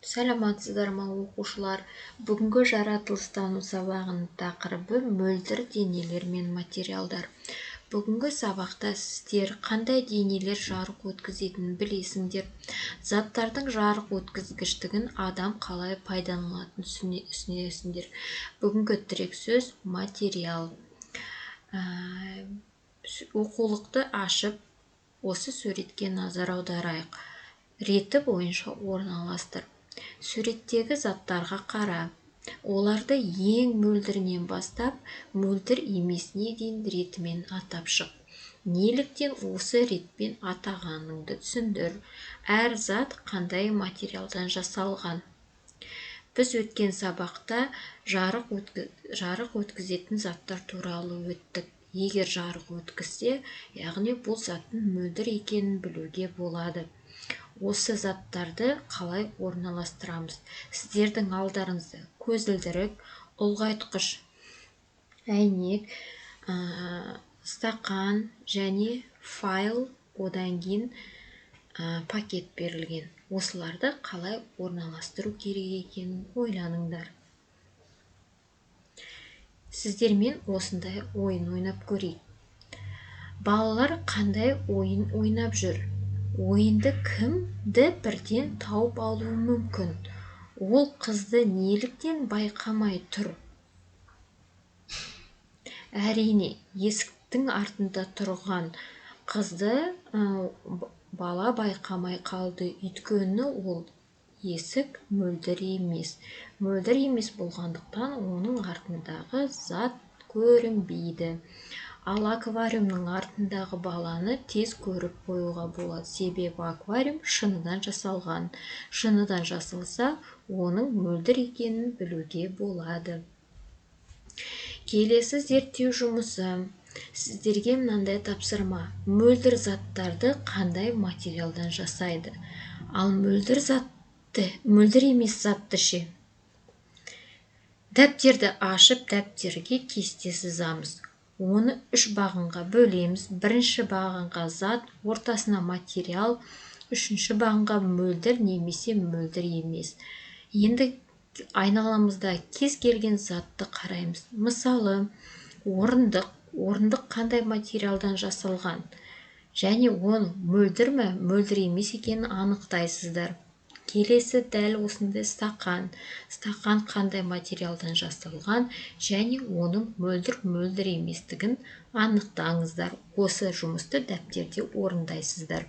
Саламатсыздар ма, оқушылар! Бүгінгі жаратылыстану сабағының тақырыбы мөлдір денелер мен материалдар. Бүгінгі сабақта сіздер қандай денелер жарық өткізетінін білесіңдер, заттардың жарық өткізгіштігін адам қалай пайдаланатынын түсінесіңдер. Бүгінгі тірек сөз материал. Оқулықты ашып, осы суретке назар аударайық. Реті бойынша орналастыр. Суреттегі заттарға қара. Оларды ең мөлдірінен бастап, мөлдір емесіне дейін ретімен атап шық. Неліктен осы ретпен атағаныңды түсіндір. Әр зат қандай материалдан жасалған? Біз өткен сабақта жарық өткізетін заттар туралы өттік. Егер жарық өткізсе, яғни бұл заттың мөлдір екенін білуге болады. Осы заттарды қалай орналастырамыз? Сіздердің алдарыңызда көзілдірік, ұлғайтқыш әйнек, стақан және файл, одан кейін пакет берілген. Осыларды қалай орналастыру керек екенін ойланыңдар. Сіздермен осындай ойын ойнап көрейік. Балалар қандай ойын ойнап жүр? Ойынды кімді бірден тауып алуы мүмкін? Ол қызды неліктен байқамай тұр? Әрине, есіктің артында тұрған қызды бала байқамай қалды, өйткені ол есік мөлдір емес. Мөлдір емес болғандықтан оның артындағы зат көрінбейді. Ал аквариумның артындағы баланы тез көріп қоюға болады, себебі аквариум шыныдан жасалған. Шыныдан жасалса, оның мөлдір екенін білуге болады. Келесі зерттеу жұмысы. Сіздерге мынандай тапсырма. Мөлдір заттарды қандай материалдан жасайды? Ал мөлдір емес затты ше? Дәптерді ашып, дәптерге кесте сызамыз. Оны үш бағанға бөлеміз. Бірінші бағанға зат, ортасына материал, үшінші бағанға мөлдір немесе мөлдір емес. Енді айналамызда кез келген затты қараймыз. Мысалы, орындық. Орындық қандай материалдан жасалған? Және оның мөлдір ме, мөлдір емес екенін анықтайсыздар. Келесі дәл осындай стақан. Стақан қандай материалдан жасалған және оның мөлдір-мөлдір еместігін анықтаңыздар. Осы жұмысты дәптерде орындайсыздар.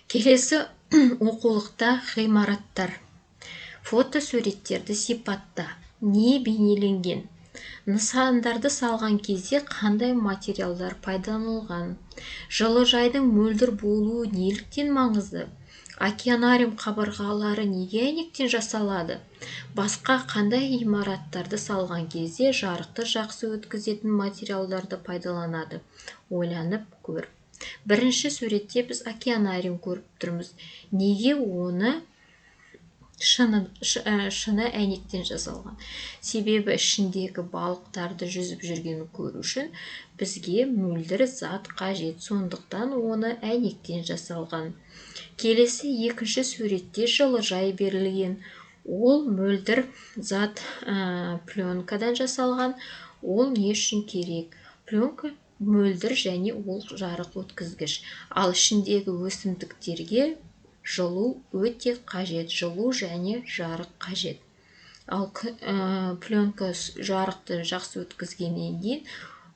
Келесі оқулықта ғимараттар. Фотосуреттерді сипатта. Не бейнеленген? Нысандарды салған кезде қандай материалдар пайдаланылған? Жылыжайдың мөлдір болуы неліктен маңызды? Океанариум қабырғалары неге әйнектен жасалады? Басқа қандай ғимараттарды салған кезде жарықты жақсы өткізетін материалдарды пайдаланады? Ойланып көр. Бірінші суретте біз океанариум көріп тұрмыз. Неге оны шыны әйнектен жасалған? Себебі ішіндегі балықтарды жүзіп жүргенін көру үшін бізге мөлдір зат қажет. Сондықтан оны әйнектен жасалған. Келесі екінші суретте жылыжай берілген. Ол мөлдір зат пленкадан жасалған. Ол не үшін керек? Пленка мөлдір және ол жарық өткізгіш. Ал ішіндегі өсімдіктерге жылу өте қажет, жылу және жарық қажет. Ал пленка жарықты жақсы өткізгеннен кейін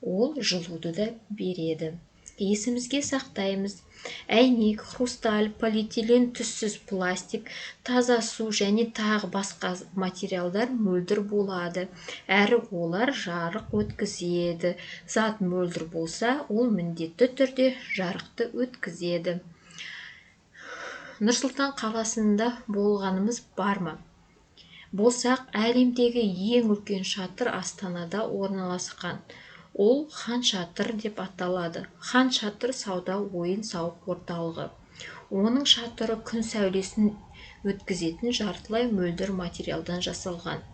ол жылуды да береді. Есімізге сақтаймыз. Әйнек, хрусталь, полиэтилен, түссіз пластик, таза су және тағы басқа материалдар мөлдір болады. Әрі олар жарық өткізеді. Зат мөлдір болса, ол міндетті түрде жарықты өткізеді. Нұр-Сұлтан қаласында болғанымыз бар ма? Болсақ, әлемдегі ең үлкен шатыр Астанада орналасқан. Ол Хан Шатыр деп аталады. Хан Шатыр сауда ойын-сауық орталығы. Оның шатыры күн сәулесін өткізетін жартылай мөлдір материалдан жасалған.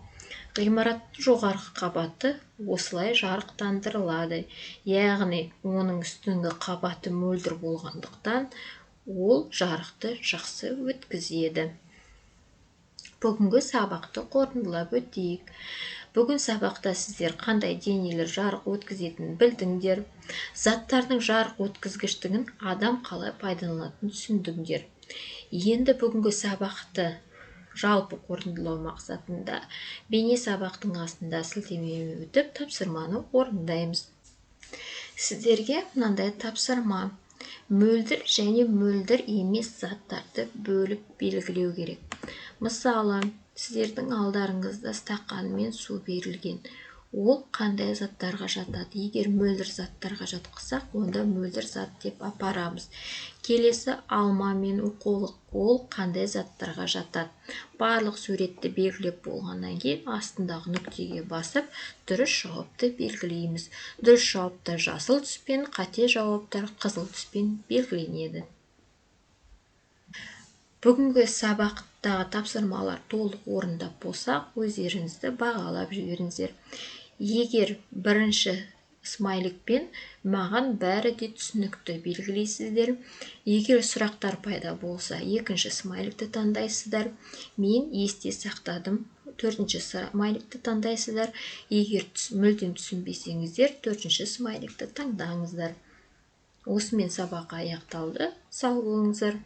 Ғимараттың жоғарғы қабаты осылай жарықтандырылады. Яғни оның үстіңгі қабаты мөлдір болғандықтан, ол жарықты жақсы өткізеді. Бүгінгі сабақты қорытындылап өтейік. Бүгін сабақта сіздер қандай денелер жарық өткізетінін білдіңдер. Заттардың жарық өткізгіштігін адам қалай пайдаланатынын түсіндіңдер. Енді бүгінгі сабақты жалпы қорытындылау мақсатында бейне сабақтың астында сілтемемен өтіп, тапсырманы орындаймыз. Сіздерге мынандай тапсырма: мөлдір және мөлдір емес заттарды бөліп белгілеу керек. Мысалы, сіздердің алдарыңызда стақанмен су берілген. Ол қандай заттарға жатады? Егер мөлдір заттарға жатқызсақ, онда мөлдір зат деп апарамыз. Келесі алма мен оқулық, ол қандай заттарға жатады? Барлық суретті белгілеп болғаннан кейін астындағы нүктеге басып, дұрыс жауапты белгілейміз. Дұрыс жауаптар жасыл түспен, қате жауаптар қызыл түспен белгіленеді. Бүгінгі сабақтағы тапсырмалар толық орындап болсақ, өздеріңізді бағалап жіберіңіздер. Егер бірінші смайликпен маған бәрі де түсінікті белгілейсіздер. Егер сұрақтар пайда болса, екінші смайликті таңдайсыздар. Мен есте сақтадым, төртінші смайликті таңдайсыздар. Егер мүлдем түсінбесеңіздер, төртінші смайликті таңдаңыздар. Осымен сабақ аяқталды. Сау болыңыздар.